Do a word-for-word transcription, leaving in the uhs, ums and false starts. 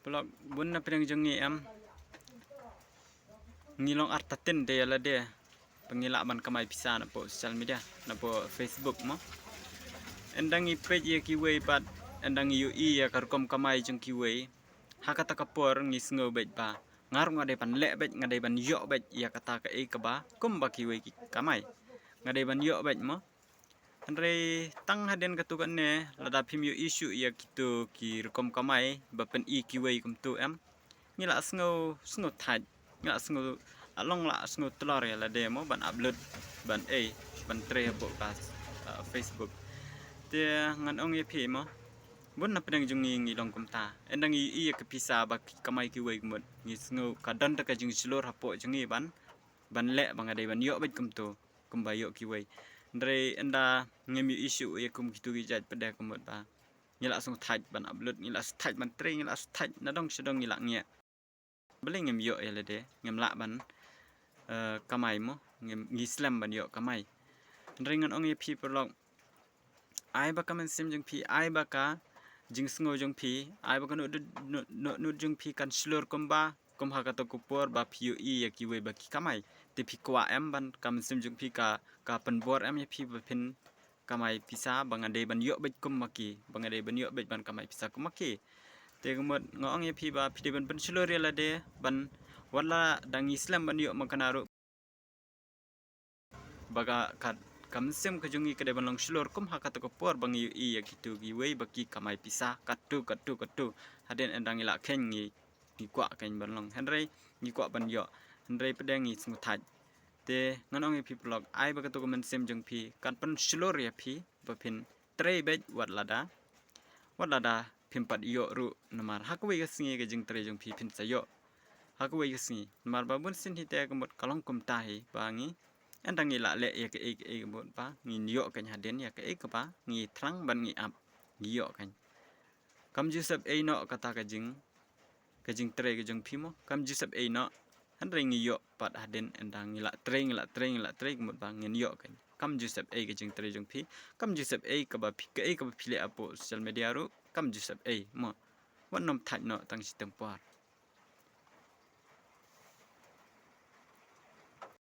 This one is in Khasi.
Paralok, bun na pdeng jong ngi em, ngi long artatien de ïa lade ba ngi lah ban kamai pisa napoh social media, napoh Facebook mo. Ynda ngi peit ïa kiwei pat, ynda ngi ïohi ïa ka rukom kamai jong kiwei, ha kata ka por ngi sngew beit ba nga ruh nga dei ban leh beit, nga dei ban ïoh beit ïa kata kaei kaba kumba kiwei ki kamai. Nga dei ban ïoh beit mo. Hynrei tang hadien katto katne, lada phim ïohi shuh ïa kito ki rukom kamai ba pyni kiwei kumto em, ngi lah sngew, sngew thait, ngi lah sngew, ah, long lah sngew tlor ïa lade mo ban upload, ban ei, ban trei hapoh ka, ah, Facebook. Te ngan ong ïa phi mo, bun na pdeng jong ngi ngi long kumta. Ynda ngi ïohi ïa ka pisa ba ki kamai kiwei ka mut, ngi sngew ka don ta ka jingshlur hapoh jong ngi ban, ban leh ba nga dei ban ïoh beit kumto, kumba ïoh kiwei. Hynrei ynda ngim ïohi shuh ïa kum kito ki jait pat de ka mut ba ngi lah sngew thait ban upload, ngi lah sngew thait ban trei, ngi lah sngew thait na dong sha dong ngi lah ngiah. Balei ngim ïoh ïa lade, ngim lah ban, eh, kamai mo, ngim, ngi slem ban ïoh kamai. Hynrei ngan ong ïa phi paralok, ai ba ka mynsiem jong phi, ai ba ka jingsngew jong phi, ai ba ka noh, noh, noh, noh jong phi kan shlur kumba, kum ha kato ka por ba phi ïohi ïa kiwei ba ki kamai. Te phi kwah em ban ka mynsiem jong phi ka, ka pynbor em ïa phi ba phin kamai pisa, ba nga dei ban ïoh beit kum ma ki, ba nga dei ban ïoh beit ban kamai pisa kum ma ki. Te ka mut nga ong ïa phi ba phi dei ban pynshlur ïa lade, ban wat lada ngi slem ban ïoh ma kane ruh, ba ka, ka, ka mynsiem ka jong ngi ka dei ban long shlur kum ha kato ka por ba ngi ïohi ïa kito kiwei ba ki kamai pisa katto, katto, katto. Hadien ynda ngi lah kheiñ ngi, ngi kwah kheiñ ban long. Hynrei ngi kwah ban ïoh. Hynrei pat de ngi sngew thait. Te ngan ong ïa phi paralok, ai ba kato ka mynsiem jong phi kan pynshlur ïa phi ba phin trei beit wat lada, wat lada phim pat ïoh ruh, namar ha kawei ka sngi ka jingtrei jong phi phin sa ïoh. Ha kawei ka sngi, namar ba bun sien hi te ka mut ka long kumta hi ba ngi, ynda ngi lah leh ïa kaei kaei ka mut ba ngin ïoh kheiñ hadien ïa kaei kaba ngi thrang ban ngi ap, ngi ïoh kheiñ. Kam ju sep ei noh kata ka jing, ka jingtrei ka jong phi mo, kam ju sep ei noh. Hynrei ngi ïoh pat hadien ynda ngi lah trei, ngi lah trei, ngi lah trei ka mut ba ngin ïoh kheiñ. Kam ju sep ei ka jingtrei jong phi, kam ju sep ei kaba phi, kaei kaba phi leh hapoh social media ruh, kam ju sep ei mo. Wat nym thait noh tang shitom por.